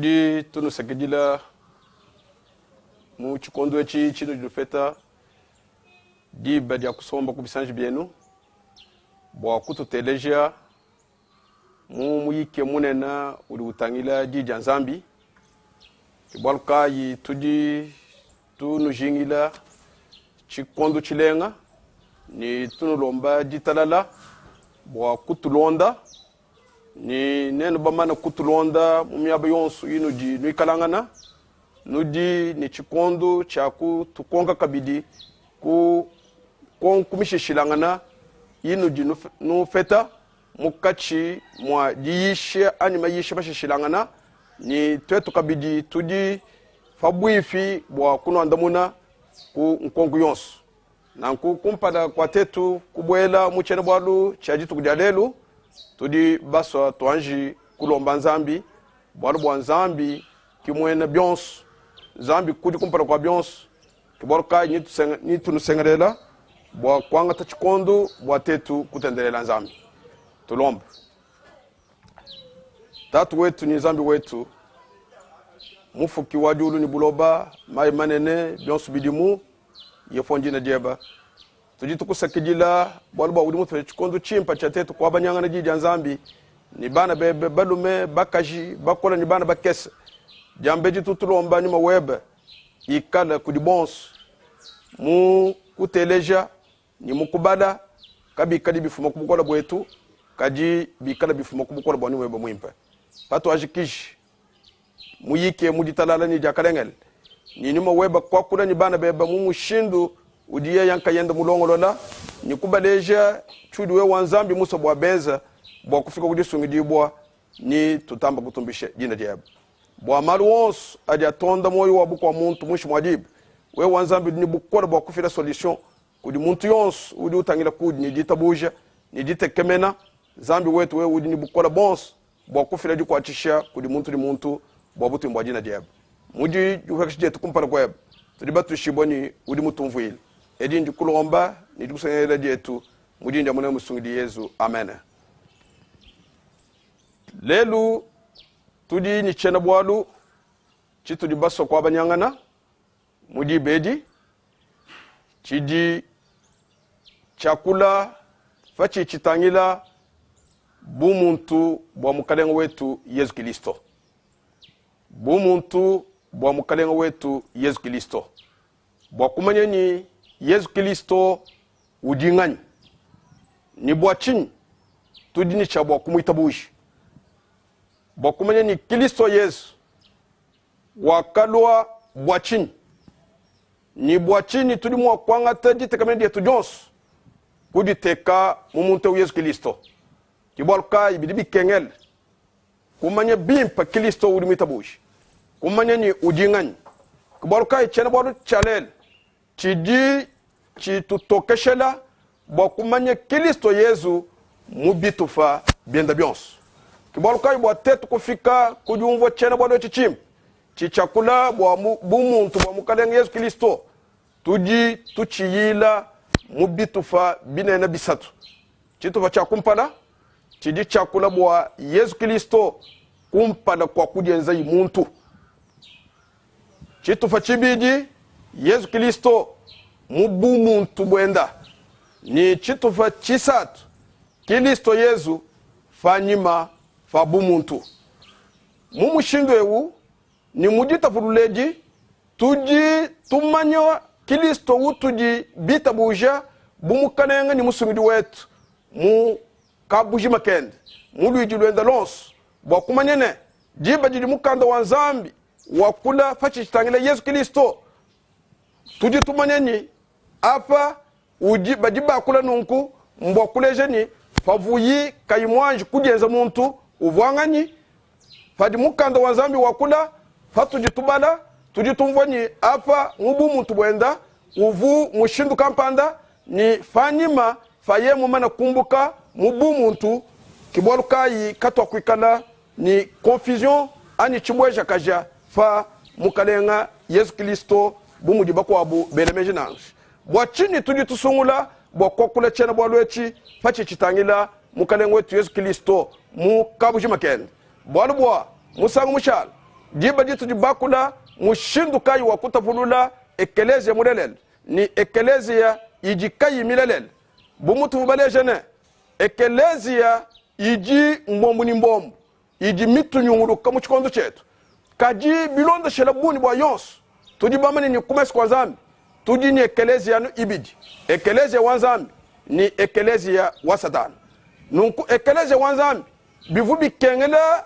Tudi tunusakidila mu tshikondo etshi tshinudi nupeta diba dia kusomba ku bisanji bienu bua kututeleja mu muyike munene udi utangila Diyi dia Nzambi. Ke bualu kayi tudi tunujingila tshikondo tshilenga ne tunulomba ditalala bua kutulonda ne nenu bamane kutulonda mu miaba yonso inudi nuikalangana, nudi ne tshikondo tshia kutukonka kabidi ku nkonko mishishilangana inudi nupeta mukatshi mua diyisha anyi mayisha mashishilangana, ne tuetu kabidi tudi pabuipi bua kunuandamuna ku nkonko yonso. Nanku kumpala kua tetu kubuela mu tshiena-bualu tshia dituku dia lelu, tudi basua tuanji kulomba Nzambi, bualu bua Nzambi ki muena bionso, Nzambi kudi kumpala kua bionso. Ke bualu kayi nitunusengelela bua kuangata tshikondo bua tetu kutendelela Nzambi. Tulombe. Tatu wetu ne Nzambi wetu, mufuki wa diulu ne buloba, mayi manene, bionso bidimu, Yehowa ndina dieba. Tudi tukusakidila bualu bua udi mutupeshe tshikondo tshimpe tshia tuetu kuabanyangana Diyi dia Nzambi ne bana bebe balume, bakaji, bakole ne bana bakese. Diambedi tudi tulomba nyuma webe ikale kudi bonso mu kuteleja ne mu kubala, kabikadi bifuma ku bukole buetu, kadi bikale bifuma ku bukole bua nyuma webe muimpe. Patuajikiji muyike mu ditalala ne diakalengele, ne nyuma weba kuakula ne bana beba mu mushindu udi yeya nkayenda mulongolola, ne kubaleja tshiudi wewa Nzambi musua bua benza bua kufika ku disungidibua, ne tutamba kutumbisha dina dieba bua malu onso adi atonda muoyo wa bukua muntu muinshi mua diba. Wewa Nzambi udi ne bukole bua kufila solution kudi muntu yonso udi utangila kudi ne ditabuja ne ditekemena. Nzambi wetu, wewe udi ne bukole buonso bua kufila dikuatshisha kudi muntu ne muntu bua butumbi bua dina diebe. Mu didipuekesha dietu kumpala kuebe, tudi batuishibue ne, udi mutumvuile. Edi ndikulomba ne dikusengelela dietu mu dina dia Muanebe Musungidi Yezu. Amene. Lelu tudi ne tshiena-bualu tshitudi basue kuabanyangana mu diba edi tshidi tshiakula patshi tshitangila bumuntu bua Mukalenge wetu Yezu Kilisto. Bumuntu bua Mukalenge wetu Yezu Kilisto. Bua kumanya ni Yezu Kilisto udi nganyi ne bua tshinyi tudi ne tshia bua kumuitabuja. Bua kumanya ni Kilisto Yezu Wakalua bua tshinyi? Ne bua tshinyi tudi mua kuangata ditekemena dietu dionso kuditeka mu muntu eu Yezu Kristo? Ke bualu kayi bidi bikengela kumanya bimpe Kristo udi muitabuje, kumanya ni udi nganyi. Ke bualu kayi tshiena-bualu tshia lelu tshidi tshitutokeshela bua kumanya Kristo Yezu mu bitupa biende bionso. Ke bualu kayi bua tuetu kufika ku diumvua tshiena-bualu etshi tshimpe tshitshiakula bua bumuntu bua Mukalenge Yezu Kristo, tudi tutshiyila mu bitupa binene bisatu. Tshitupa tshia kumpala tshidi tshiakula bua Yezu Kristo kumpala kua kudienzayi muntu. Tshitupa tshibidi, Yezu Kilisto mu bumuntu buenda, ne tshitupa tshisatu, Kilisto Yezu panyima pa bumuntu. Mu mushindu eu ne mu ditapulula edi, tudi tumanya Kilisto utudi bitabuja bu Mukalenga ne Musungidi wetu mu kabujima kende, mu luidi luenda lonso, bua kumanya ne diba didi mukanda wa Nzambi wakula pa tshitangila Yezu Kilisto, tudi tumanya ni apa udi badi bakula nunku mbua kuleja ni pavuyi kayi muanji kudienza muntu uvua nganyi. Padi mukanda wa Nzambi wakula, patudi tubala, tudi tumvua ni apa mu bumuntu buenda uvu mushindu kampanda, ni panyima paye mumana kumbuka mu bumuntu, ke bualu kayi katuakuikala ni confusion anyi tshibuejakaja pa Mukalenga Yezu Kilisto bu mudi bakuabu bela meji nansha. Bua tshinyi tudi tusungula bua kuakula tshiena-bualu etshi patshi tshitangila Mukalenga wetu Yezu Kilisto mu kabujima kende? Bualu bua musangu mushala. Diba ditudi bakula mushindu kayi wa kutapulula ekeleziya mulelela ne ekeleziya idi kayi milelela, bu mutuvua baleje ne, ekeleziya idi mbombu ne mbombu idi mitunyunguluka mu tshikondo tshietu. Kadi bilondeshela bungi bua yonso, tudi bamanye ne ku mesu kua Nzambi tudi ne ekeleziya anu ibidi, ekeleziya wa Nzambi ne ekeleziya wa Satana. Nunku ekeleziya wa Nzambi bivua bikengela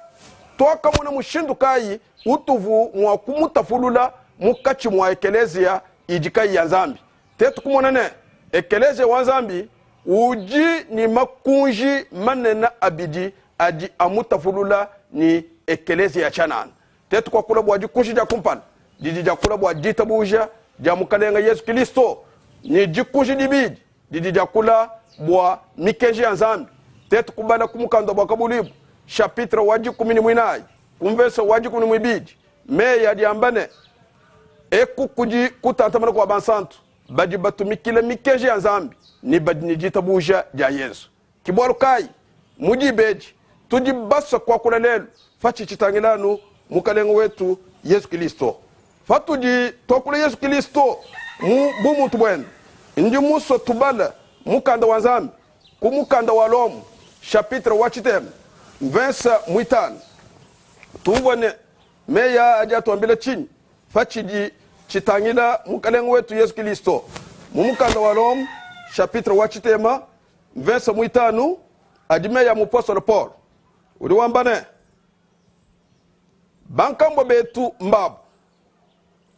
tuakamona mushindu kayi utuvu mua kumutapulula mukatshi mua ekeleziya idi kayi ya Nzambi. Tetu kumona ne, ekeleziya wa Nzambi udi ne makunji manene abidi adi amutapulula ne ekeleziya ya tshianana. Tetu kuakula bua dikunji dia kumpala didi diakula bua ditabuja dia Mukalenge Yezu Kristo ne dikunji dibidi didi diakula bua mikenji ya Nzambi. Tetu kubala ku mukanda wa Buakabuluibua chapitre wa dikumi ne muinayi ku mvese wa dikumi ne muibidi meyi adi amba ne, Eku kudi kutantamana kua bansantu badi batumikila mikenji ya Nzambi ne badi ne ditabuja dia Yezu. Ke bualu kayi mu diba edi tudi basue kuakula lelu pa tshidi tshitangila anu Mukalenge wetu Yezu Kristo. Patudi tuakula Yezu Kristo mu bumuntu buende, ndi musue tubale mukanda wa Nzambi ku mukanda wa Lomo chapitre wa tshitema mvensa muitanu tumvue ne meyi aa adi atuambila tshinyi pa tshidi tshitangila Mukalenge wetu Yezu Kristo. Mu mukanda wa Lomo chapitre wa tshitema mvese muitanu adi meyi a mupostolo Paulo udi wamba ne, bankambua betu mbabu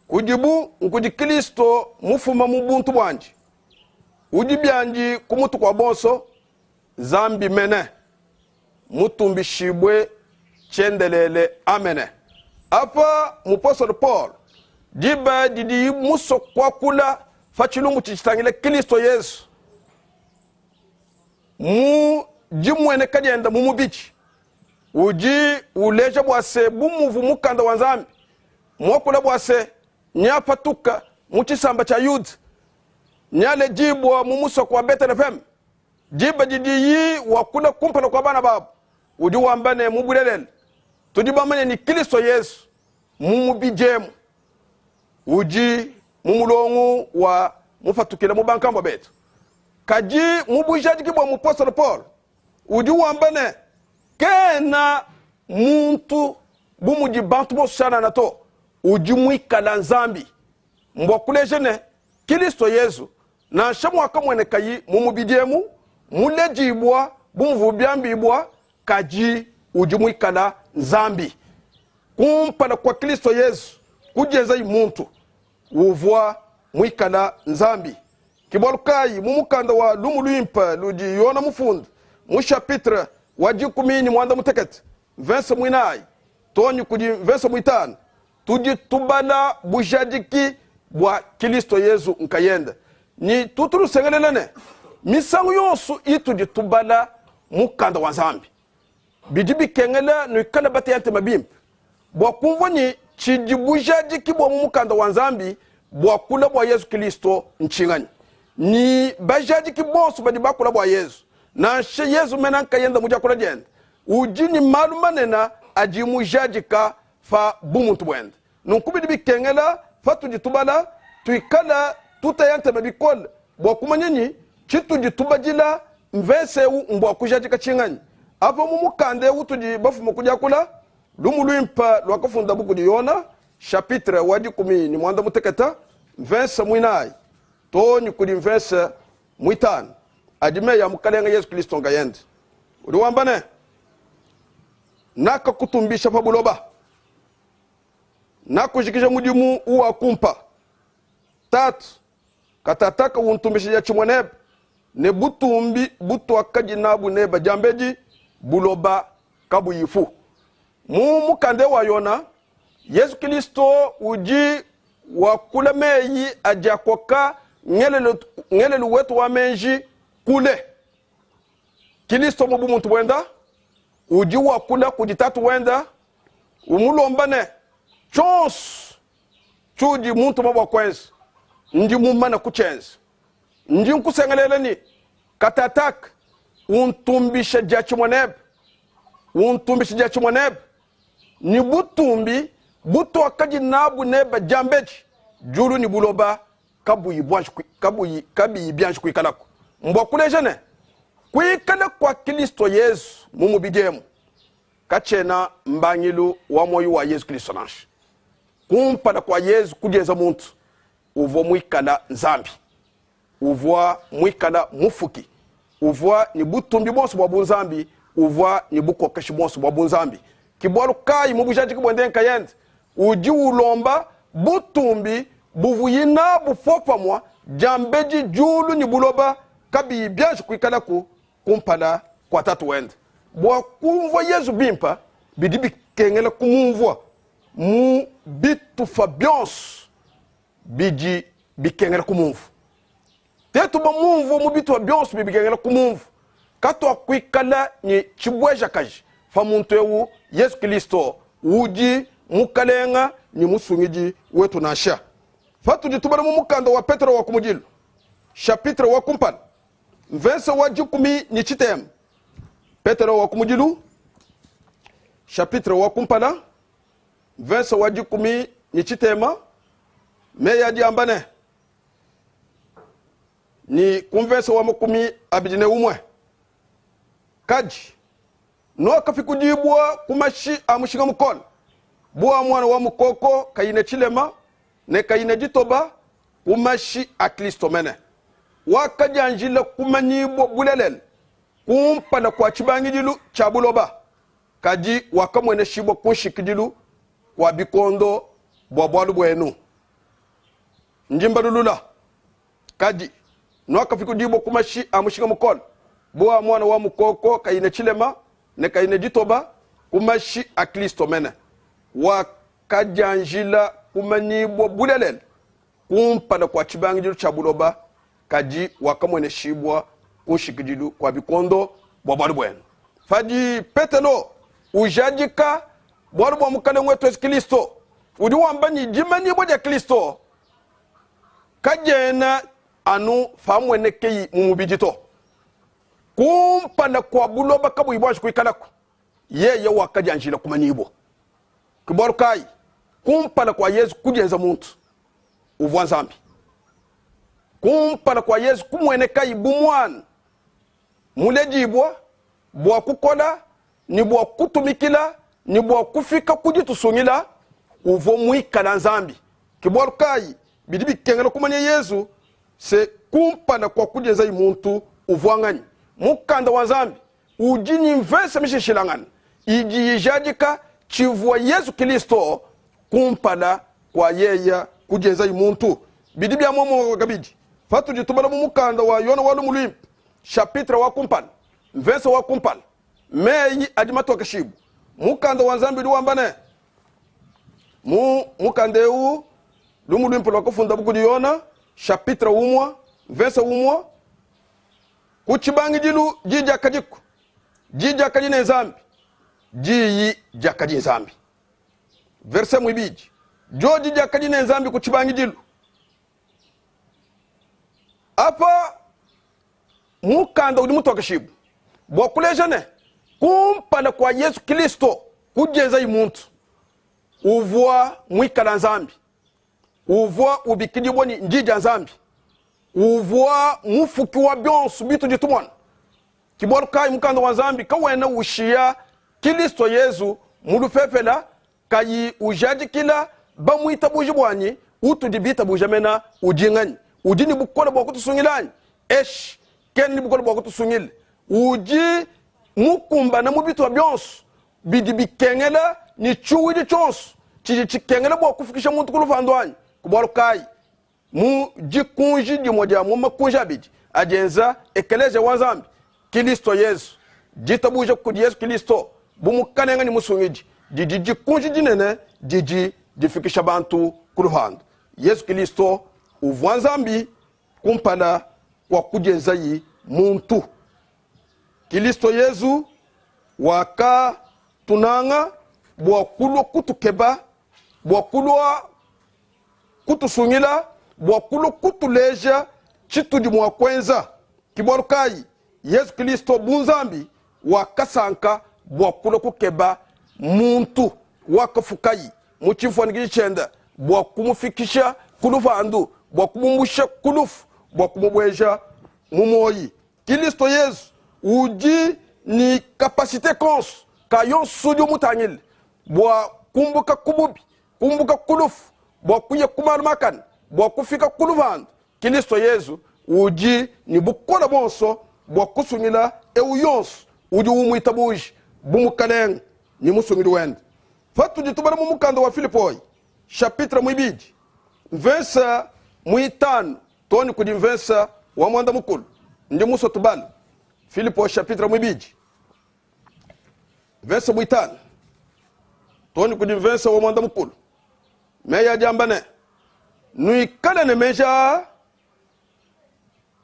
kudibu nkudi Kristo mufuma mu buntu buandi, udi biandi ku mutu kua bonso, Nzambi mene mutumbishibue tshiendelele. Amene. Apa mupostolo Paulo diba didiyi musue kuakula pa tshilumbu tshidi tshitangila Kristo Yezu mu dimueneka diende mu mubidi, udi uleja bua se, bu muvua mukanda wa Nzambi muakula bua se, neapatuka mu tshisamba tshia Yuda, nealedibua mu musoko wa Beteleheme, diba didiyi wakula kumpala kua bana babu, udi wamba ne, mu bulelela tudi bamanye ne Kristo Yezu mu mubidi emu udi mu mulongo wa mupatukila mu bankambua betu. Kadi mu bujadiki bua mupostolo Paulo udi wamba ne, kena muntu bu mudi bantu bonso tshianana to, udi muikala Nzambi. Mbua kuleja ne, Kilisto Yezu, nansha muakamuenekayi mu mubidi emu, muledibua bu muvua biambibua, kadi udi muikala Nzambi. Kumpala kua Kilisto Yezu kudienzayi muntu, uvua muikala Nzambi. Ke bualu kayi mu mukanda wa Lumu Luimpe ludi Yona mufunde mu chapitre wa dikumi ne muanda mutekete mvese muinayi too ne kudi mvese muitanu, tudi tubala bujadiki bua Kilisto Yezu nkayende ne tutu tusengelela ne, misangu yonso itudi tubala mukanda wa Nzambi, bidi bikengela nuikale bateya ntema bimpe bua kumvua ne tshidi bujadiki bua mu mukanda wa Nzambi buakula bua Yezu Kristo ntshinganyi. Ne bajadiki bonso badi bakula bua Yezu, nansha Yezu mene nkayende mu diakula diende, udi ne malu manene adi mujadika pa bumuntu buende. Nunku bidi bikengela patudi tubala tuikale tuteya ntema bikole bua kumanya ni tshitudi tubadila mvese eu mbua kujadika tshinganyi. Apa mu mukanda eu utudi bafuma ku diakula, lumu luimpe luakafundabu kudi Yona, chapitre wa dikumi ne muanda mutekete mvese muinayi too ne kudi mvese muitanu, adi meyi a Mukalenge Yezu Kristo nkayende. Udi wamba ne, Nakakutumbisha pa buloba, nakujikija mudimu uwakumpa. Tatu, katataka untumbisha diatshimue nebe ne butumbi butuakadi nabu nebe diambedi buloba kabuyipu. Mu mukanda wa Yona, Yezu Kristo udi wakula meyi adi akoka ngelelu wetu wa meji kule. Kristo mu bumuntu buenda udi wakula kudi Tatu wenda umulomba ne, tshionso tshiudi muntuma bua kuenza ndi mumane kutshienza. Ndi nkusengelela ne, katataka untumbisha diatshimue nebe, untumbisha diatshimue nebe ne butumbi. Butuakadi nabu neba diambedi, diulu ne buloba kabuyi buanji kabuyi kabiyi bianji kuikalaku. Mbua kuleja ne, kuikala kua Kristo Yezu mu mubidi emu katshiena mbangilu wa muoyo wa Yezu Kristo nansha. Kumpala kua Yezu kudienza muntu, uvua muikala Nzambi, uvua muikala Mufuki, uvua ne butumbi buonso bua bunzambi, uvua ne bukokeshi buonso bua bunzambi. Ke bualu kayi mu bujadiki buende nkayende udi ulomba butumbi buvuyi nabu popamue diambedi diulu ne buloba kabiyi bianji kuikalaku kumpala kua Tatu wende. Bua kumvua Yezu bimpe, bidi bikengela kumumvua mu bitupa bionso bidi bikengela kumumvua. Tetu bamumvua mu bitupa bionso bidi bikengela kumumvua, katuakuikala ne tshibuejakaji pa muntu eu Yezu Kristo udi Mukalenga ne Musungidi wetu nansha. Patudi tubala mu mukanda wa Petelo wa kumudilu, chapitre wa kumpala, mvese wa dikumi ne tshitema, Petelo wa kumudilu, chapitre wa kumpala, mvese wa dikumi ne tshitema, meyi adi amba ne, ni ku mvese wa 21, kadi nuakapikudibua ku mashi a mushinga mukole, bu a muana wa mukoko kayi ne tshilema ne kayi ne ditoba, ku mashi a Kristo mene, wakadianjila kumanyibua bulelela kumpala kua tshibangidilu tshia buloba, kadi wakamueneshibua ku nshikidilu kua bikondo bua bualu buenu. Ndi mbalulula, kadi nuakapikudibua ku mashi a mushinga mukole, bu a muana wa mukoko kayi ne tshilema ne kayi ne ditoba, ku mashi a Kristo mene, wakadianjila kumanyibua bulelela kumpala kua tshibangidilu tshia buloba, kadi wakamueneshibua ku nshikidilu kua bikondo bua bualu buenu. Padi Petelo ujadika bualu bua Mukalenge wetu Yesu Kristo, udi wamba ne, dimanyibua dia Kristo kadiena anu pamuenekeyi mu mubidi to. Kumpala kua buloba kabuyi buanji kuikalaku, yeye wakadianjila kumanyibua. Ke bualu kayi kumpala kua Yezu kudienza muntu, uvua Nzambi. Kumpala kua Yezu kumuenekayi bu muana muledibua bua kukola ne bua kutumikila ne bua kufika ku ditusungila, uvua muikala Nzambi. Ke bualu kayi bidi bikengela kumanya Yezu se kumpala kua kudienzayi muntu uvua nganyi. Mukanda wa Nzambi udi ne mvese mishilashilangane idi ijadika tshivua Yezu Kristo kumpala kua yeye kudienzayi muntu. Bidi bia muomumue kabidi patudi tubala mu mukanda wa Yone wa Lumu Luimpe chapitre wa kumpala mvese wa kumpala meyi adi matokeshibue. Mukanda wa Nzambi udi wamba ne, mu mukanda eu lumu luimpe luakafundabu kudi Yona chapitre umua mvese umua ku tshibangidilu diyi diakadiku, diyi diakadi ne Nzambi, diyi diakadi Nzambi. Verse muibidi, diodi diakadi ne Nzambi ku tshibangidilu. Apa mukanda udi mutokeshibue bua kuleja ne, kumpala kua Yezu Kristo kudienzayi muntu, uvua muikala Nzambi, uvua ubikidibua ne Ndi dia Nzambi, uvua mufuki wa bionso bitudi tumona. Ke bualu kayi mukanda wa Nzambi kawena ushiya Kristo Yezu mu lupepela kayi ujadikila bamuitabuji buanyi utudi bitabuja mena udi nganyi? Udi ne bukole bua kutusungila anyi? Eshi, kena ne bukole bua kutusungila. Udi mukumbane mu bitupa bionso bidi bikengela ne tshiuwidi tshionso tshidi tshikengela bua kufikisha muntu ku lupandu anyi? Ku bualu kayi Mu dikunji dimue dia mu makunji abidi adi enza Ekeleziya wa Nzambi, Kilisto Yezu. Ditabuja kudi Yezu Kilisto bu Mukalenga ne Musungidi didi dikunji dinene didi difikisha bantu ku lupandu. Yezu Kilisto uvua Nzambi kumpala kua kudienzayi muntu. Kilisto Yezu wakatunanga bua kulua kutukeba, bua kulua kutusungila bua kulua kutuleja tshitudi mua kuenza. Ke bualu kayi Yezu Kristo bu Nzambi wakasanka bua kulua kukeba muntu wakafukayi. mu tshimfuanyikiji tshiende bua kumufikisha ku lupandu, bua kumumbusha ku lufu, bua kumubueja mu muoyi. Kilisto Yezu udi ne kapasite konso ka yonso udi umutangile bua kumbuka ku bubi, kumbuka ku lufu, bua kuya ku malu makane, bua kufika ku lupandu. Kilisto Yezu udi ne bukole buonso bua kusungila eu yonso udi umuitabuja bu Mukalenge ne Musungidi wende. Patudi tubala mu mukanda wa Filipoi chapitre muibidi mvese muitanu too ne kudi mvese wa muanda mukulu, ndi musue tubale Filipoi chapitre muibidi mvese muitanu too ne kudi mvese wa muanda mukulu. Meyi adi amba ne, Nuikale ne meji aa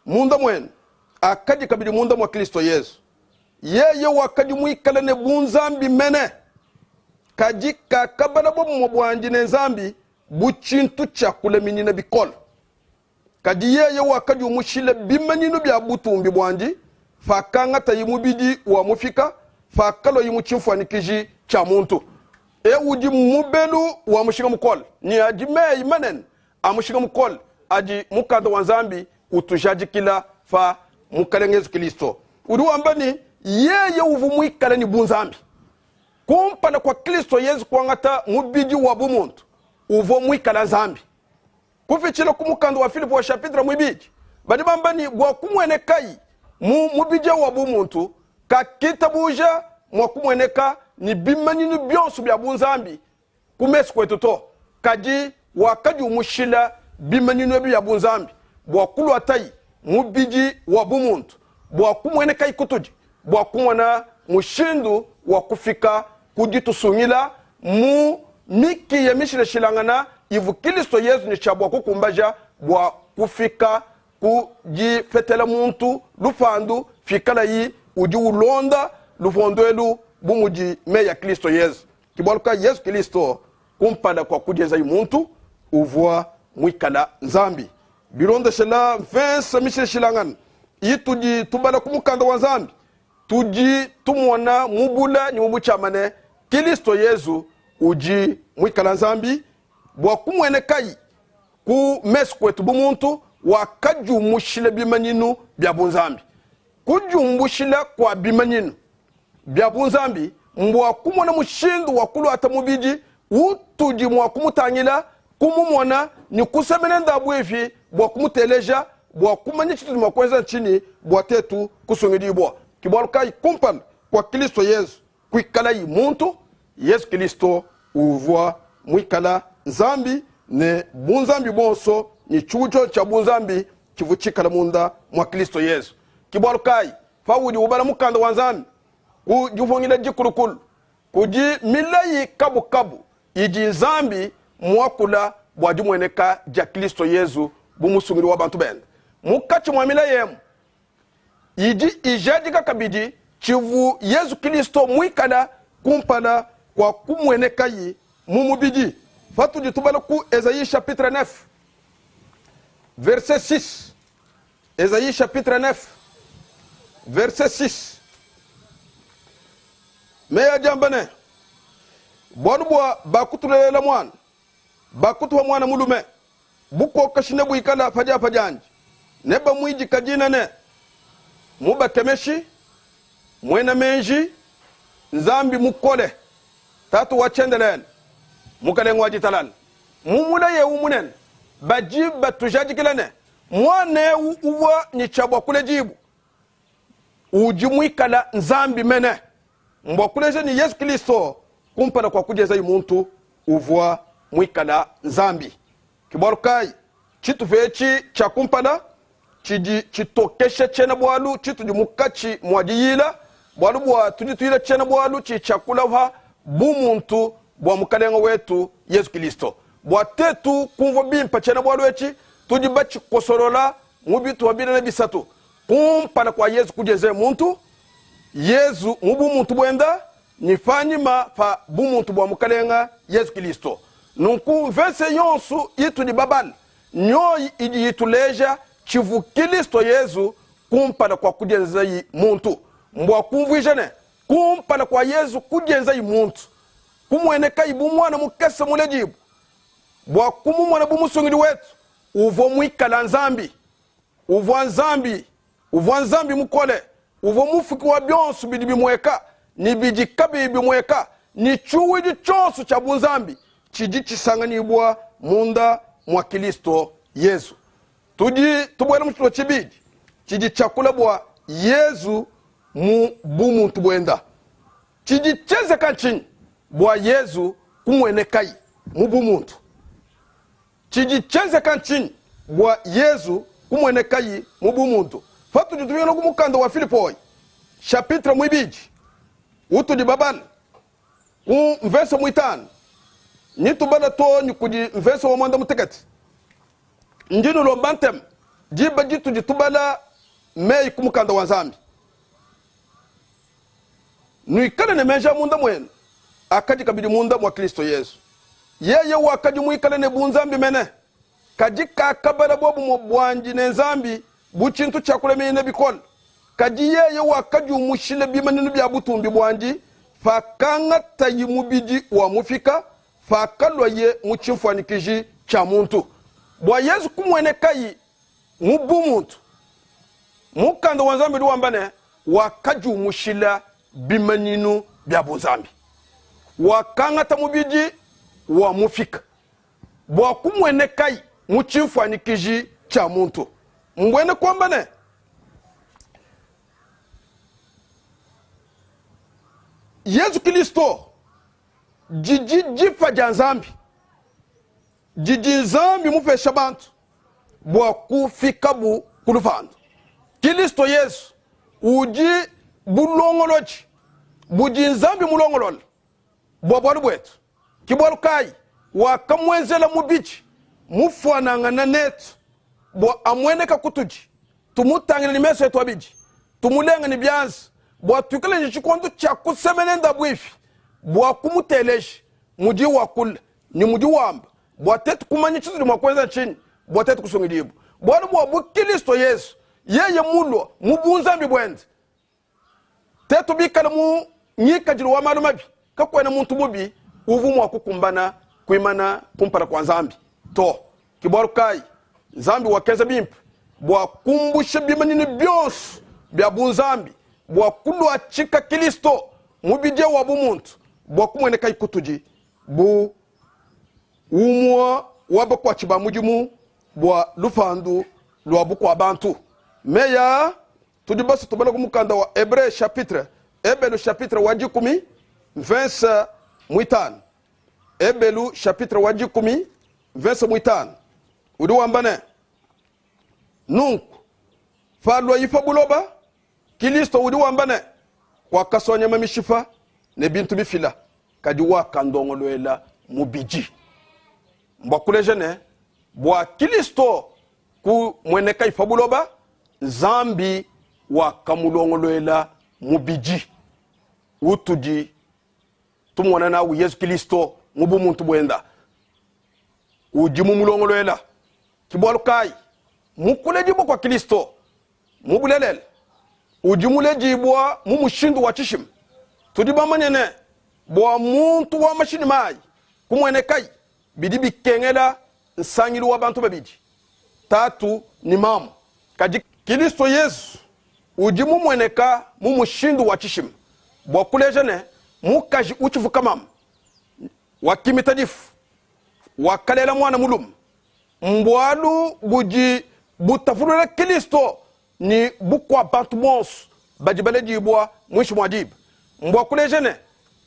munda muenu, akadi kabidi munda mua Kristo Yezu. Yeye wakadi muikale ne bunzambi mene, kadi kakabala bobumue buandi ne Nzambi bu tshintu tshia kulaminyina bikole. Kadi yeye wakadiumushila bimanyinu bia butumbi buandi pakangataye mubidi wa mupika, pakaluaye mu tshimfuanyikiji tshia muntu. Eu udi mubelu wa mushinga mukole, ne adi meyi manene a mushinga mukole adi Mukanda wa Nzambi utujadikila pa Mukalenge Yezu Kristo. Udi wamba ne, yeye uvua muikale ne bunzambi kumpala kua Kristo Yezu kuangata mubidi wa bumuntu, uvua muikale Nzambi. Kupitshila ku mukanda wa Filipo wa chapitre muibidi, badi bamba ne, bua kumuenekayi mu mubidi wa bumuntu, kakitabuja mua kumueneka ne bimanyinu bionso bia bunzambi ku mesu kuetu to, kadi wakadiumushila bimanyinu ebi bia bunzambi bua kuluatayi mubidi wa bumuntu, bua kumuenekayi kutudi, bua kumona mushindu wa kufika ku ditusungila mu mikiya mishilashilangana ivua Kristo Yezu ne tshia bua kukumbaja bua kufika ku dipetela muntu lupandu pikalayi udi ulonda lupondu elu bu mudi meyi a Kristo Yezu. Ke bualu kayi Yezu Kristo kumpala kua kudienzaye muntu uvua muikala Nzambi. Bilondeshela mvese mishilashilangane itudi tubala ku mukanda wa Nzambi, tudi tumona mu bule ne mu butshiama ne, Kilisto Yezu udi muikala Nzambi, bua kumuenekayi ku mesu kuetu bu muntu wakadiumushila bimanyinu bia bunzambi. Kudiumbushila kua bimanyinu bia bunzambi mbua kumona mushindu wa kuluata mubidi utudi mua kumutangila, kumumona ne kusemena ndabuipi bua kumuteleja bua kumanya tshitudi mua kuenza ntshinyi bua tetu kusungidibua. Ke bualu kayi kumpala kua Kristo Yezu kuikalayi muntu, Yezu Kristo uvua muikala Nzambi ne bunzambi buonso ne tshiwu tshionso tshia bunzambi tshivua tshikala munda mua Kristo Yezu. Ke bualu kayi paudi ubala mukanda wa Nzambi ku Dipungila Dikulukulu, kudi milayi kabukabu idi Nzambi muakula bua dimueneka dia Kristo Yezu bu Musungidi wa bantu bende. Munkatshi mua milayi emu idi ijadika kabidi tshivu Yezu Kristo muikala kumpala kua kumuenekayi mu mubidi. Patudi tubala ku Esaïe chapitre 9 verset 6, Esaïe chapitre 9 verset 6, meyi adi amba ne, Bualu bua bakutulelela muana, bakutuha muana mulume, bukokeshi nebuikala pa diapa diandi, nebamuidika dina ne, Mubakemeshi, Muena meji, Nzambi mukole, Tatu wa tshiendelele, Mukalenge wa ditalala. Mu mulayi eu munene, badi batujadikila ne, muana eu uvua ne tshia bua kuledibua udi muikala Nzambi mene. Mbua kuleja ne, Yezu Kristo kumpala kua kudienzaye muntu uvua muikala Nzambi. Ke bualu kayi tshitupa etshi tshia kumpala tshidi tshitokesha tshiena-bualu tshitudi munkatshi mua diyila, bualu bua tudi tuyila tshiena-bualu tshidi tshiakula pa bumuntu bua Mukalenge wetu Yezu Kristo. Bua tuetu kumvua bimpe tshiena-bualu etshi, tudi batshikosolola mu bitupa binene bisatu. Kumpala kua Yezu kudienzaye muntu, Yezu mu bumuntu buenda, ne panyima pa bumuntu bua Mukalenge Yezu Kristo. Nunku mvese yonso itudi babale nyoyi idi ituleja tshivua Kristo Yezu kumpala kua kudienzayi muntu. Mbua kumvuija ne, kumpala kua Yezu kudienzayi muntu, kumuenekayi bu muana mukese muledibue bua kumumona bu Musungidi wetu, uvua muikala Nzambi. Uvua Nzambi, uvua Nzambi mukole, uvua mufuki wa bionso bidi bimueka ne bidi kabiyi bimueka, ne tshiuwidi tshionso tshia bunzambi tshidi tshisanganyibua munda mua Kilisto Yezu. Tudi tubuela mu tshitupa tshibidi tshidi tshiakula bua Yezu mu bumuntu buenda. Tshidi tshienzeka ntshinyi bua Yezu kumuenekayi mu bumuntu? Tshidi tshienzeka ntshinyi bua Yezu kumuenekayi mu bumuntu? Patudi tupingana ku mukanda wa Filipoi chapitre muibidi utudi babale ku mvese muitanu ne tubala too ne kudi mvese wa muanda mutekete, ndi nulomba ntema diba ditudi tubala meyi ku mukanda wa Nzambi. Nuikale ne meji a munda muenu akadi kabidi munda mua Kristo Yezu. Yeye wakadi muikale ne bunzambi mene, kadi kakabala buobumue buandi ne Nzambi bu tshintu tshia kulaminyina bikole, kadi yeye wakadiumushila bimanyinu bia butumbi buandi pakangatayi mubidi wa mupika, pakaluaye mu tshimfuanyikiji tshia muntu. Bua Yezu kumuenekayi mu bumuntu, Mukanda wa Nzambi udi wamba ne, wakadiumushila bimanyinu bia bunzambi, wakangata mubidi wa mupika bua kumuenekayi mu tshimfuanyikiji tshia muntu. Mbuena kuamba ne, Yezu Kristo didi dipa dia Nzambi didi Nzambi mupesha bantu bua kufikabu ku lupandu. Kristo Yezu udi bulongolodi budi Nzambi mulongolole bua bualu buetu. Ke bualu kayi wakamuenzela mubidi mufuanangana netu bua amueneka kutudi, tumutangile ne mesu etu abidi, tumulenga ne bianza, bua tuikale ne tshikondo tshia kusemena nende buipi bua kumuteleja mudiye wakula ne mudi wamba, bua tetu kumanya tshitudi mua kuenza ntshinyi bua tetu kusungidibua. Bualu bua bu Kristo Yezu yeye mulua mu bunzambi buende, Tetu bikale mu ngikadilu wa malu mabi, kakuena muntu mubi uvua mua kukumbana kuimana kumpala kua Nzambi to. Ke bualu kayi Nzambi wakenza bimpe bua kumbusha bimanyinu bionso bia bunzambi bua kuluatshika Kristo mubidi wa bumuntu bua kumuenekayi kutudi bu umue wa bakuatshi ba mudimu bua lupandu lua bukua-bantu. Meyi aa Tudi basue tubala ku mukanda wa Hebreu chapitre Ebelu chapitre wa dikumi mvense muitanu. Ebelu chapitre wa dikumi mvense muitanu udi wamba ne, nunku paluayi pa buloba, Kilisto udi wamba ne, kuakasua nyama mishipa ne bintu bifila, kadi wakandongoluela mubidi. Mbua kuleja ne, bua Kilisto kumuenekayi pa buloba, Nzambi wakamulongoluela mubidi utudi tumona nawu Yezu Kilisto mu bumuntu buenda. Udi mumulongoluela. Ke bualu kayi mu kuledibua kua Kilisto mu bulelela, udi muledibua mu mushindu wa tshishima. Tudi bamanye ne, bua muntu wa mashi ne mayi kumuenekayi, bidi bikengela nsangilu wa bantu babidi, tatu ne mamu. Kadi Kilisto Yezu udi mumueneka mu mushindu wa tshishima bua kuleja ne, mukaji utshivua kamama wakimita difu, wakalela muana mulume. Mbualu budi butapulula Kilisto ne bukua bantu bonso badi baledibua muinshi mua diba. Mbua kuleja ne,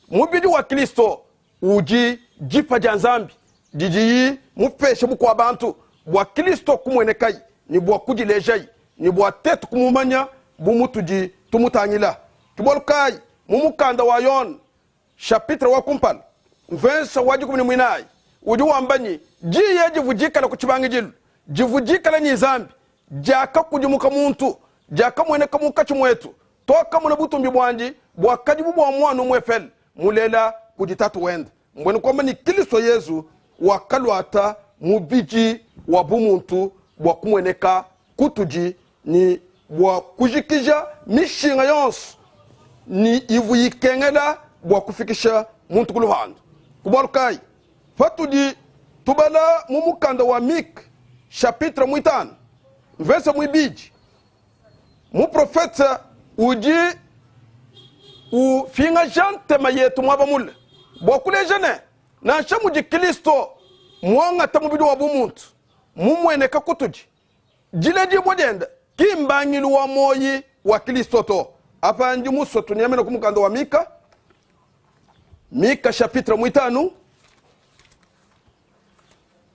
mubidi wa Kilisto udi dipa dia Nzambi didiyi mupeshe bukua bantu bua Kristo kumuenekayi ne bua kudilejayi ne bua tetu kumumanya bu mutudi tumutangila. Ke bualu kayi mu mukanda wa Yone chapitre wa kumpala mvensa wa dikumi ne muinayi udi wamba ne, Diyi edi divua dikala ku tshibangidilu, divua dikala ne Nzambi, diakakudimuka muntu, diakamueneka munkatshi muetu, tuakamona butumbi buandi buakadi bu bua muana umuepele mulela kudi Tatu wende. Mbuena kuamba ne, Kristo Yezu wakaluata mubidi wa bumuntu bua kumueneka kutudi ne bua kujikija mishinga yonso ne ivua ikengela bua kufikisha muntu ku luhandu. Ku bualu kayi? Patudi tubala mu mukanda wa Mika chapitre muitanu mvese muibidi, muprofete udi upingaja ntema yetu muaba mule bua kuleja ne, nansha mudi Kristo muangata mubidi wa bumuntu mumueneka kutudi, diledibua diende ki mbangilu wa muoyi wa Kristo to. Apa ndi musue tunyemene ku mukanda wa Mika, Mika chapitre muitanu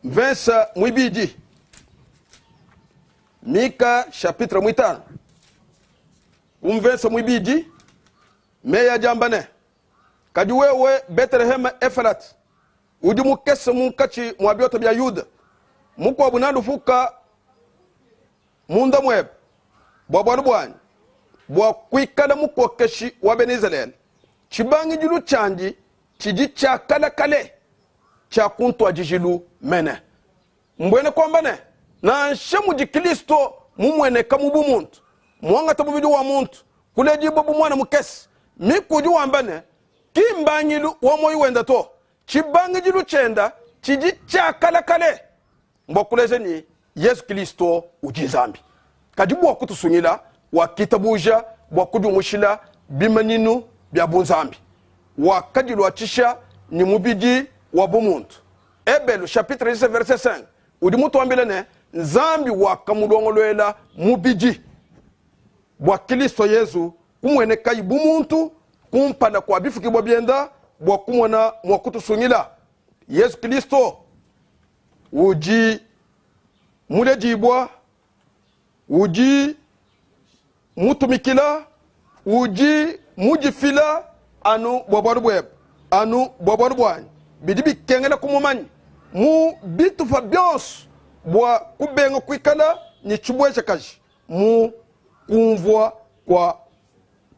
mvese muibidi. Mika chapitre muitanu ku mvese muibidi, meyi adi amba ne, Kadi wewe Beteleheme Efelate, udi mukese munkatshi mua biota bia Yuda, mukuabu nalupuka munda muebe bua bualu buanyi, bua kuikala mukokeshi wa bena Izalele. Tshibangidilu tshiandi tshidi tshia kale kale, tshia ku ntuadijilu mene. Mbuena kuamba ne, nansha mudi Kristo mumueneka mu bumuntu, muangata mubidi wa muntu, kuledibua bu muana mukese, Mika udi wamba ne, ki mbangilu wa muoyo wenda to. Tshibangidilu tshienda tshidi tshia kale kale, mbua kuleja ne, Yezu Kristo udi Nzambi. Kadi bua kutusungila, wakitabuja bua kudiumushila bimanyinu bia bunzambi. Wakadiluatshisha ne mubidi wa bumuntu. Ebelu chapitre 10 verset 5 udi mutuambila ne, Nzambi wakamulongoluela mubidi bua Kristo Yezu kumuenekayi bu muntu kumpala kua bifukibua bienda bua kumona mua kutusungila. Yezu Kristo udi muledibua, udi mutumikila, udi mudifila anu bua bualu buebe, anu bua bualu buanyi. Bidi bikengela kumumanya mu bitupa bionso bua kubenga kuikala ne tshibuejakaji mu kumvua kua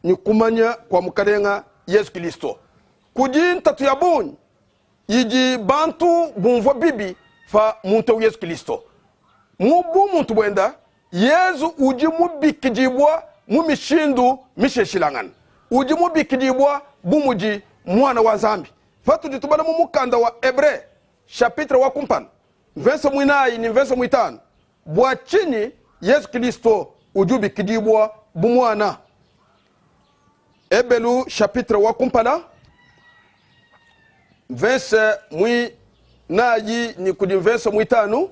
ne kumanya kua Mukalenga Yezu Kilisto. Kudi ntatu ya bungi idi bantu bumvua bibi pa muntu eu Yezu Kilisto. Mu bumuntu buenda, Yezu udi mubikidibua mu mishindu mishilashilangane. Udi mubikidibua bu mudi Muana wa Nzambi. Patudi tubala mu mukanda wa Ebre chapitre wa kumpala mvese muinayi ne mvese muitanu, bua tshinyi Yezu Kilisto udi ubikidibua bu Muana? Ebelu chapitre wa kumpala mvese muinayi ne kudi mvese muitanu.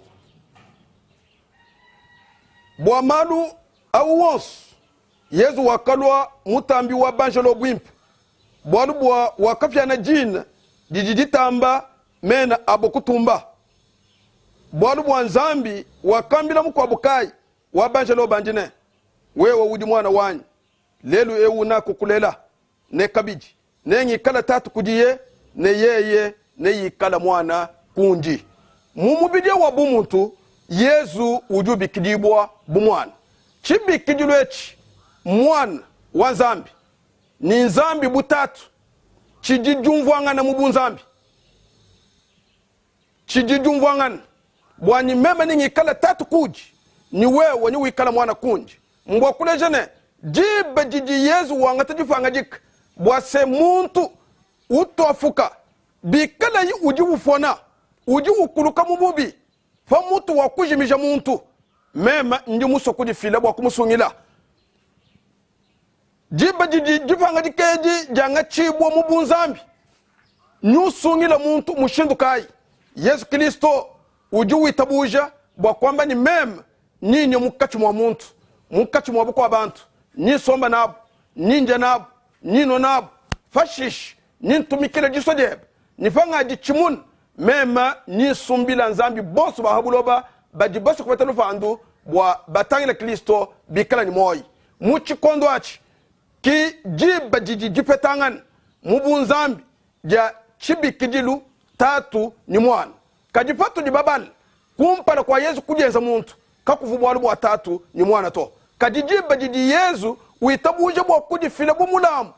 Bua malu au wonso, Yezu wakalua mutambi wa banjelo buimpe, bualu bua wakapiana dina didi ditamba mena abo kutumba. Bualu bua Nzambi wakambila mukuabo kai wa banjelo bandi ne, Wewe udi muana wanyi, lelu eu nakukulela, ne kabidi nengikale tatu kudiye, ne yeye neikale muana kundi. Mu mubidi wa bumuntu, Yezu udi ubikidibua bu muana. Tshibikidilu etshi, Muana wa Nzambi, ne Nzambi bu Tatu, tshidi diumvuangana mu bunzambi. Tshidi diumvuangana buanyi meme nengikale tatu kuudi, ne wewe newikale muana kundi. Mbua kuleja ne, diba didi Yezu wangata dipangadika bua se, muntu utuafuka, bikalayi udi upona, udi ukuluka mu bubi, pamutu wa kujimija muntu, meme ndi musue kudifila bua kumusungila. Diba didi dipangadika edi diangatshibua mu bunzambi, nyusungila muntu mushindu kayi? Yezu Kristo udi witabuja bua kuamba ne, Meme ninye munkatshi mua muntu, munkatshi mua bukua bantu, ninsomba nabu, nindia nabu, ninua nabu, pashishe nintumikila disua diebe, ne pangaditshimuna, meme ninsumbila Nzambi bonso ba ha buloba badi basue kupeta lupandu bua batangile Kristo bikale ne muoyo. Mu tshikondo atshi ki diba didi dipetangana mu bunzambi dia tshibikidilu Tatu ne Muana. Kadi patudi babala kumpala kua Yezu kudienza muntu, kakuvua bualu bua Tatu ne Muana to. Kadi diba didi Yezu witabuja bua kudifila bu mulambu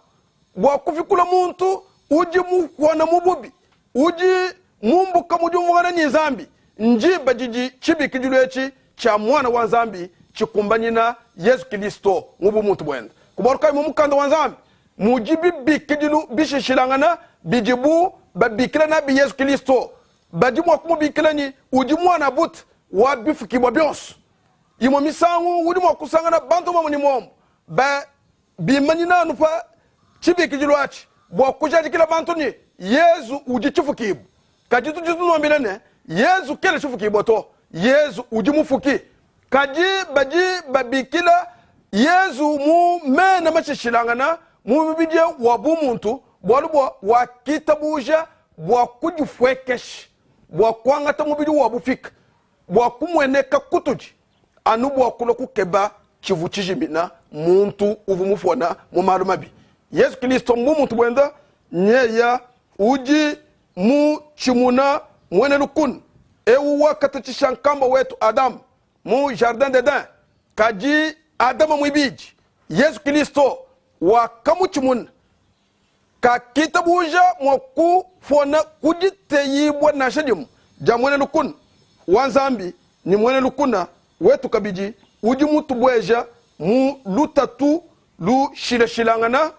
bua kupikula muntu udi mupona mu bubi, udi mumbuka mu diumvuangana ne Nzambi, ndiba didi tshibikidilu etshi tshia Muana wa Nzambi tshikumbanyina Yezu Kilisto mu bumuntu buende. Ku bualu kayi mu Mukanda wa Nzambi mudi bibikidilu bishishilangana bidibu babikila nabi Yezu Kilisto. Badi mua kumubikila ne, udi muanabute wa bifukibua bionso. Imue misangu udi mua kusangana bantu muomu ne muomu ba bimanyina anu pa tshibikidilu atshi bua kujadikila bantu ne, Yezu udi tshifukibua. Kadi tudi tunuambila ne, Yezu kena tshifukibua to. Yezu udi Mufuki. Kadi badi babikila Yezu mu mena mashilashilangana mu mubidi wa bumuntu bualu bua wakitabuja bua kudipuekesha bua kuangata mubidi wa bupika bua kumueneka kutudi anu bua kulua kukeba tshivua tshijimina muntu uvua mupona mu malu mabi. Yezu Kristo mbumuntu buenda nyeya udi mutshimuna muena lukuna eu wakatatshisha nkambua wetu Adama mu Jardin d'Eden. Kadi Adama muibidi, Yezu Kristo, wakamutshimuna. Kakitabuja mua kupona ku diteyibua nansha dimue dia muena lukuna wa Nzambi ne muena lukuna wetu kabidi udi mutubueja mu lutatu lushilashilangana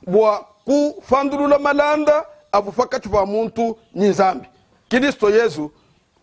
bua kupandulula malanda avua pakatshi pa muntu ne Nzambi. Kilisto Yezu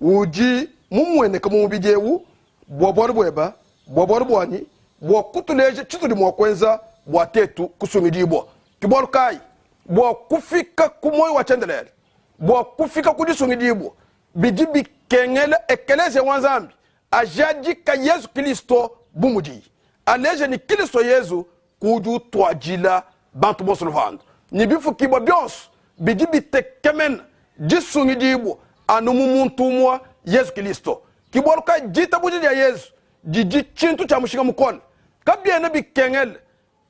udi mumueneke mu mubidi eu bua bualu bueba, bua bualu buanyi, bua kutuleja tshitudi mua kuenza bua tetu kusungidibua. Ke bualu kayi, bua kufika ku muoyo wa tshiendelele, bua kufika ku disungidibua, bidi bikengela Ekeleziya wa Nzambi ajadika Yezu Kilisto bu mudiyi, aleja ne Kilisto Yezu udi utuadila bantu bonso lupandu ne bifukibua bionso bidi bitekemena disungidibua anu mu muntu umue Yezu Kilisto. Ke bualu kayi ditabuja dia Yezu didi tshintu tshia mushinga mukole. Kabiena bikengela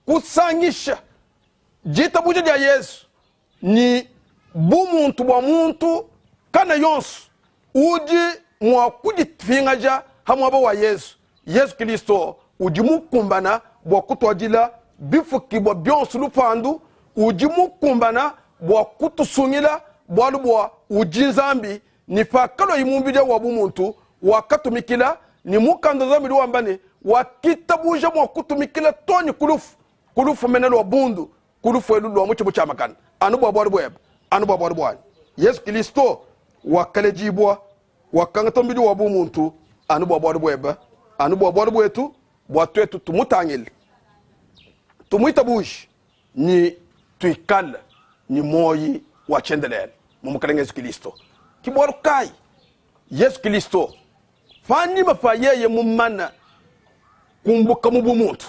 kusangisha ditabuja dia Yezu ne bumuntu bua muntu kana yonso udi mua kudipingaja ha muaba wa Yezu. Yezu Kilisto udi mukumbana bua kutuadila bifukibua bionso lupandu, udi mukumbana bua kutusungila, bualu bua udi Nzambi, ne pakaluaye mu mubidi wa bumuntu wakatumikila, ne mukanda wa Nzambi udi wamba ne, wakitabuja mua kutumikila too ne ku lufu, ku lufu mene lua bundu, ku lufu elu lua mutshi mutshiamakane, anu bua bualu buebe, anu bua bualu buanyi. Yezu Kilisto wakaledibua, wakangata mubidi wa bumuntu anu bua bualu buebe, anu bua bualu buetu, bua tuetu tumutangile, tumuitabuje ne tuikale ne muoyi wa tshiendelele mu Mukalenge Yezu Kilisto. Ke bualu kayi Yezu Kilisto panyima pa yeye mumane kumbuka mu bumuntu,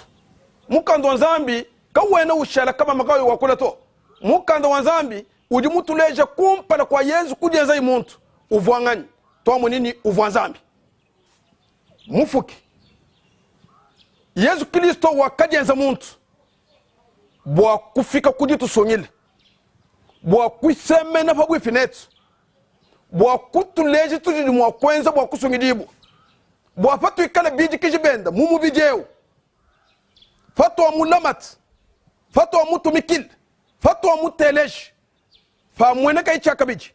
mukanda wa Nzambi kawena ushala kamama kayi wakula to. Mukanda wa Nzambi udi mutuleja kumpala kua Yezu kudienzaye muntu uvua nganyi? Tuamonyi ne uvua Nzambi mufuki. Yezu Kristo wakadienza muntu bua kufika ku ditusungila, bua kusemena pabuipi netu, bua kutuleja tudi mua kuenza bua kusungidibua, bua patuikala bidikiji benda mu mubidi eu, patuamulamata, patuamutumikila, patuamuteleja, pamuenekaye tshiakabidi,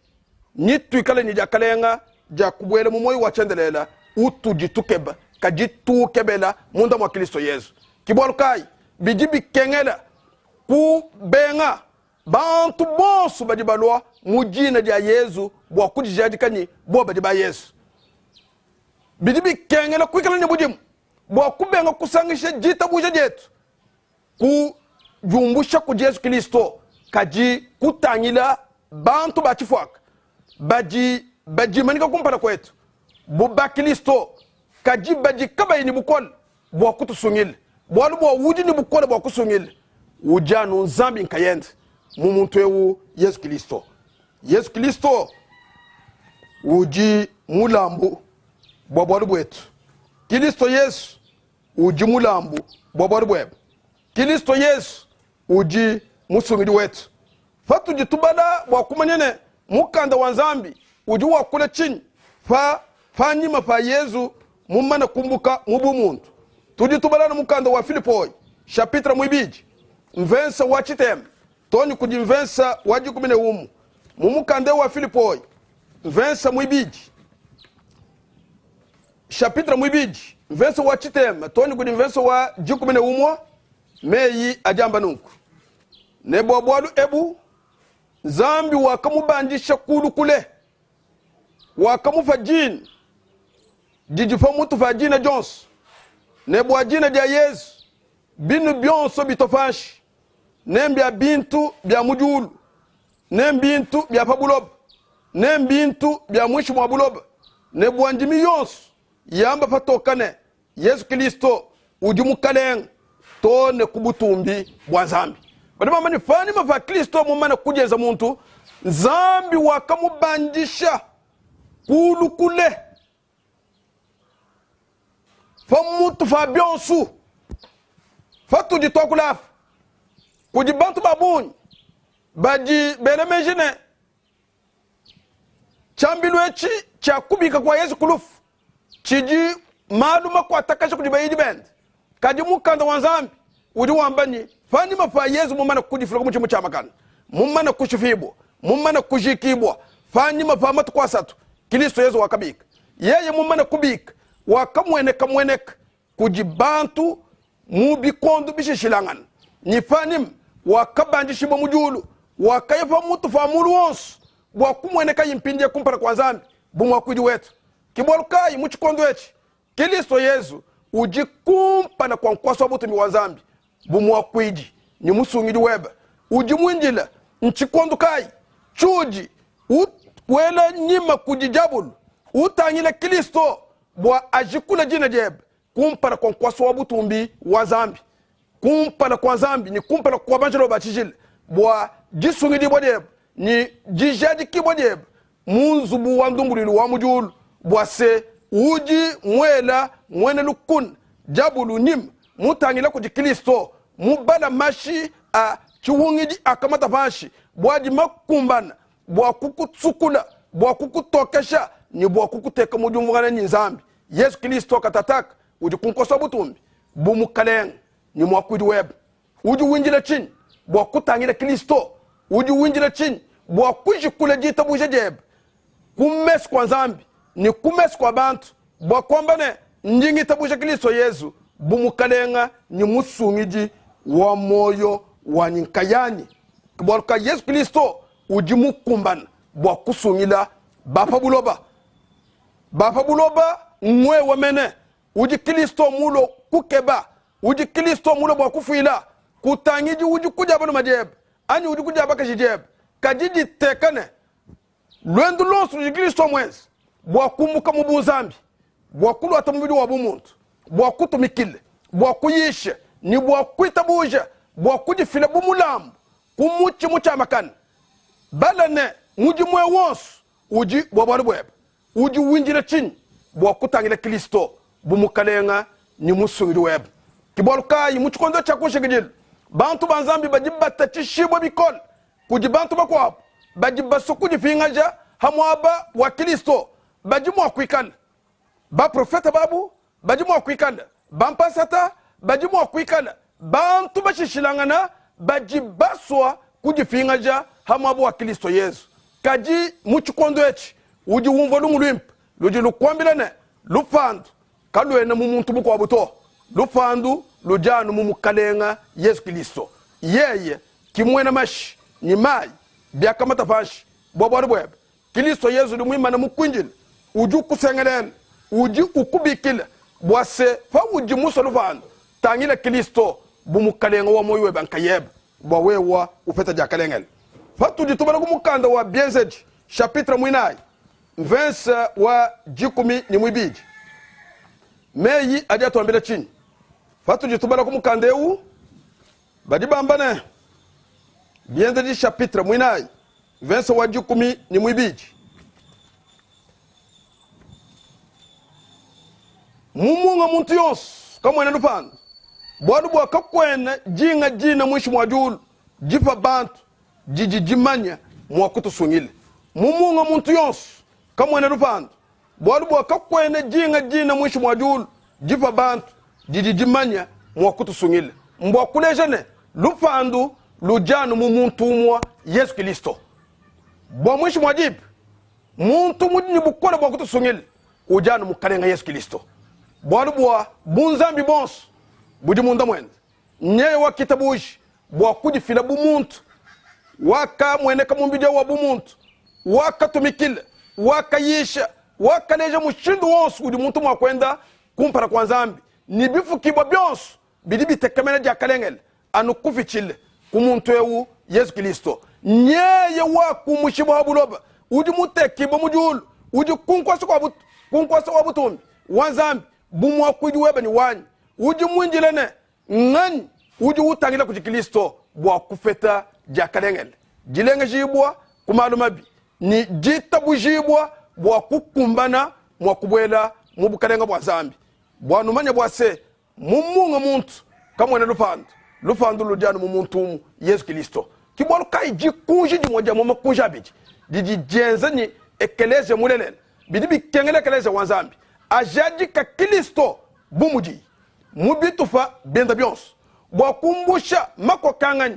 nituikale ne diakalenga dia kubuela mu muoyo wa tshiendelele utudi tukeba, kadi tuukebela munda mua Kristo Yezu. Ke bualu kayi bidi bikengela kubenga bantu bonso badi balua mu dina dia Yezu bua kudijadika ne bobu badi ba Yezu. Bidi bikengela kuikala ne budimu bua kubenga kusangisha ditabuja dietu ku diumbusha kudi Yezu Kristo, kadi kutangila bantu ba tshifuaka badi badimanyika kumpala kuetu bu bakristo, kadi badi kabayi ne bukole bua kutusungila. Bualu bua udi ne bukole bua kusungila udi anu Nzambi nkayende mu muntu eu Yezu Kristo. Yezu Kristo udi mulambu bua bualu buetu. Kristo Yezu udi mulambu bua bualu buebe. Kristo Yezu udi musungidi wetu. Patudi tubala bua kumanya ne mukanda wa Nzambi udi wakula tshinyi pa panyima pa Yezu mumane kumbuka mu bumuntu, tudi tubala ne mukanda wa Filipoi chapitre muibidi mvensa wa tshitema too ne kudi mvensa wa dikumi ne umue. Mu mukanda wa Filipoi mvensa muibidi chapitre muibidi mvensa wa tshitema too ne kudi mvensa wa dikumi ne umue, meyi adi amba nunku ne bua bualu ebu. Nzambi wakamubandisha kulu kule, wakamupa dina didi pa mutu pa dina dionso, ne bua dina dia Yezu binu bionso bitua panshi, ne mbia bintu bia mu diulu, ne mbintu bia pa buloba, ne mbintu bia muinshi mua buloba, ne bua ndimi yonso yamba patoka ne, Yezu Kristo udi Mukalenge too ne ku butumbi bua Nzambi. Badi bamba ne, panyima pa Kristo mumane kudienza muntu, Nzambi wakamubandisha kulu kule pa mutu pa bionso. Patudi tuakula apa, kudi bantu ba bungi badi bela meji ne, Tshiambilu etshi tshia kubika kua Yezu ku lufu tshidi malu makuatakaja kudi bayidi bende. Kadi mukanda wa Nzambi udi wamba ne, panyima pa Yezu mumane kudifila ku mutshi mutshiamakane, mumane kushipibua, mumane kujikibua, panyima pa matuku asatu Kristo Yezu wakabika. Yeye mumane kubika, wakamuenekamueneka kudi bantu mu bikondo bishishilangane, ne panyima wakabandishibua mu diulu, wakaya pa mutu pa mulu wonso bua kumuenekaye mpindieu kumpala kua Nzambi bu muakuidi wetu. Ke bualu kayi mu tshikondo etshi Kristo Yezu udi kumpala kua nkuasa wa butumbi wa Nzambi bu muakuidi ne musungidi webe. Udi muindile ntshikondo kayi tshiudi wela nyima kudi Diabolo, utangila Kristo bua ajikule dina diebe kumpala kua nkuasa wa butumbi wa Nzambi, kumpala kua Nzambi ne kumpala kua banjelo ba tshijila, bua disungidibua diebe ne dijadikibua diebe mu nzubu wa ndumbuluilu wa mu diulu, bua se udi muela muena lukuna diabulu nyima mutangila kudi Kristo, mubala mashi a tshihungidi akamata panshi bua adi makumbana bua kukutsukula, bua kukutokesha ne bua kukuteka mu diumvuangana ne Nzambi. Yezu Kristo katataka udi ku nkosa wa butumbi bu Mukalenge ne Muakuidi webe. Udi windila tshinyi bua kutangila Kristo? Udi windila tshinyi bua kujikula ditabuja diebe ku mesu kua Nzambi ne ku mesu kua bantu bua kuamba ne, Ndi ngitabuja Kristo Yezu bu Mukalenge ne Musungidi wa muoyo wanyi nkayanyi? Ke bualu kayi Yezu Kristo udi mukumbane bua kusungila ba pa buloba. Ba pa buloba ng'wewe mene udi Kristo mulue kukeba, udi Kristo mulue bua kufuila. Kutangidi udi ku dia balume diebe anyi udi ku dia bakaji diebe, kadi diteka ne luendu luonso ludi Kristo muenze bua kumbuka mu bunzambi bua kuluata mubidi wa bumuntu, bua kutumikila, bua kuyisha ne bua kuitabuja, bua kudifila bu mulambu ku mutshi mutshiamakane. Bala ne mudimu eu wonso udi bua bualu buebe. Udi windila tshinyi bua kutangila Kristo bu Mukalenge ne Musungidi webe? Ke bualu kayi mu tshikondo tshia ku nshikidilu, bantu ba Nzambi badi batatshishibua bikole kudi bantu bakuabu badi basue kudipingaja pa muaba wa Kristo. Badi mua kuikala baprofete babu, badi mua kuikala bampasata, badi mua kuikala bantu bashishilangana badi basua kudipingaja pa muaba wa Kristo Yezu. Kadi mu tshikondo etshi udi umvua lumu luimpe ludi lukuambila ne, lupandu kaluena mu muntu mukuabu to, lupandu ludi anu mu Mukalenge Yezu Kristo. Yeye ki muena mashi ne mayi biakamata panshi bua bualu buebe. Kristo Yezu udi muimane mukuindile, udi ukusengelela, udi ukubikila bua se, paudi musue lupandu, tangila Kristo bu Mukalenge wa muoyo webe nkayebe bua wewa upeta diakalengele. Patudi tubala ku mukanda wa Bienzedi chapitre muinayi mvense wa dikumi ne muibidi, meyi adi atuambila tshinyi? Patudi tubala ku mukanda eu, badi bamba ne, Bienzedi chapitre muinayi mvense wa dikumi ne muibidi, Mu munga muntu yonso kamuena lupandu, bualu bua kakuena dinga dina muinshi mua diulu dipa bantu didi dimanya mua kutusungila. Mu munga muntu yonso kamuena lupandu, bualu bua kakuena dinga dina muinshi mua diulu dipa bantu didi dimanya mua kutusungila. Mbua kuleja ne, lupandu ludi anu mu muntu umue, Yezu Kristo. Bua muinshi mua diba, muntu mudi ne bukole bua kutusungila udi anu Mukalenge Yezu Kristo, bualu bua bunzambi buonso budi munda muende. Nyeye wakitabuja bua kudifila bu muntu. Wakamueneka mu mubidi wa bumuntu, wakatumikila, wakayisha, wakaleja mushindu wonso udi muntu mua kuenda kumpala kua Nzambi, ne bifukibua bionso bidi bitekemena diakalengele anu kupitshile ku muntu eu Yezu Kilisto. Nyeye wakumushibua ha buloba, udi mutekibue mu diulu, udi ku nkuasa wa butumbi wa Nzambi bu muakuidi webe ne wanyi. Udi muindile ne nganyi udi utangila kudi Kilisto bua kupeta diakalengele, dilengejibua ku malu mabi ne ditabujibua bua kukumbana mua kubuela mu bukalenga bua Nzambi. Bua numanye bua se Mu munga muntu kamuena lupandu, lupandu ludi anu mu muntu umu, Yezu Kilisto. Ki bualu kayi dikunji dimue dia mu makunji abidi didi dienza ne ekeleziya mulelela. Bidi bikengela ekeleziya wa Nzambi ajadika Kilisto bu mudiyi mu bitupa bienda bionso bua kumbusha makokanganyi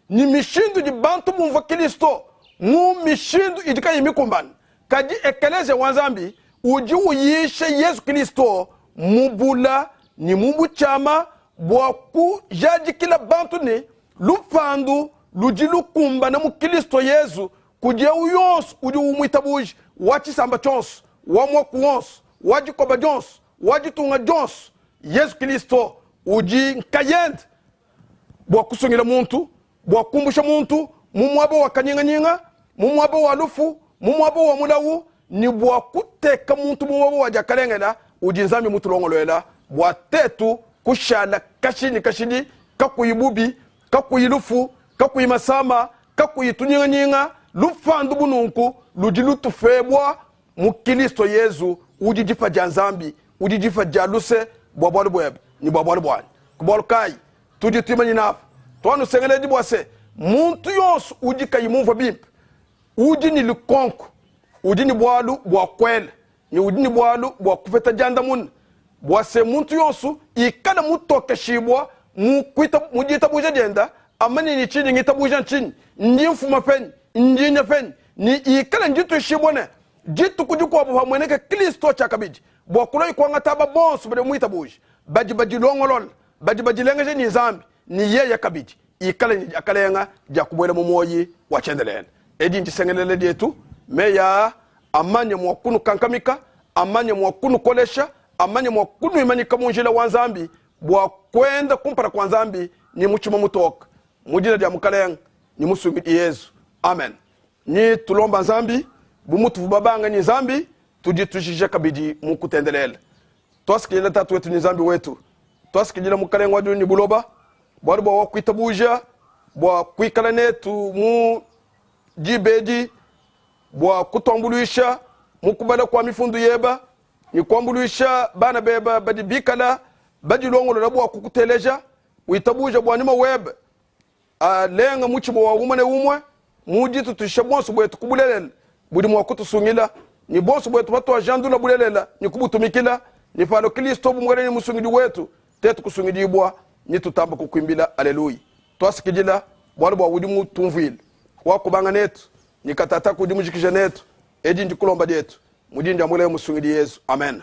ne mishindu idi bantu bumvua Kilisto mu mishindu idi kayiyi mikumbane. Kadi ekeleziya wa Nzambi udi uyisha Yezu Kilisto mu bula ne mu butshiama bua kujadikila bantu ne, lupandu ludi lukumbana mu Kilisto Yezu kudi eu yonso udi umuitabuja, wa tshisamba tshionso, wa muaku wonso, wa dikoba dionso, wa ditunga dionso. Yezu Kilisto udi nkayende bua kusungila muntu, bua kumbusha muntu mu muaba wa kanyinganyinga, mu muaba wa lufu, mu muaba wa mulawu, ne bua kuteka muntu mu muaba wa diakalengela udi Nzambi mutulongoluela bua tetu kushala kashidi ne kashidi kakuyi bubi, kakuyi lufu, kakuyi masama, kakuyi tunyinganyinga. Lupandu bu nunku ludi lutupebua mu Kilisto Yezu, udi dipa dia Nzambi, udi dipa dia luse bua bualu buebe ne bua bualu buanyi. Ku bualu kayi tudi tuimanyina apa? Tuanusengeledi bua se, muntu yonso udi kayi mumvue bimpe, udi ne lukonko, udi ne bualu bua kuela ne udi ne bualu bua kupeta diandamuna, bua se muntu yonso ikale mutokeshibua mu mu ditabuja dienda, amanye ne tshindi ngitabuja ntshinyi, ndi mfuma penyi, ndi nya penyi, ne ikale ndituishibua ne dituku dikuabu pamueneka Kristo tshiakabidi bua kulua kuangata aba bonso badi bamuitabuja, badi badilongolola, badi badilengeja ne Nzambi, ne yeye kabidi ikale ne diakalenga dia kubuela mu muoyi wa tshiendelele. Edi ndisengelela dietu. Meyi aa amanye mua kunukankamika, amanye mua kunukolesha, amanye mua kunuimanyika mu njila wa Nzambi bua kuenda kumpala kua Nzambi ne mutshima mutoke. Mu dina dia Mukalenge ne Musungidi Yezu, amen. Nyi tulomba Nzambi bu mutuvua babanga ne Nzambi, tudi tujija kabidi mu kutendelela. Tuasakidila Tatu wetu ne Nzambi wetu, tuasakidila Mukalenge wa diulu ne buloba, bualu bua wakuitabuja bua kuikala netu mu diba edi bua kutuambuluisha mu kubala kua mifundu yeba ne kuambuluisha bana beba badi bikala badilongolola bua kukuteleja. Witabuja bua nyuma webe alenga mutshima wa umue ne umue mu ditutuisha buonso buetu ku bulelela budi mua kutusungila, ne buonso buetu patuajandula bulelela ne kubutumikila, ne palua Kilisto bu Mukelenge ne Musungidi wetu, tetu kusungidibua ne tutamba kukuimbila Aleluya. Tuasakidila bualu bua udi mutumvuile, wakubanga netu, ne katataka udi mujikija netu. Edi ndikulomba dietu mu dina dia Mukelenge Musungidi Yezu. Amen.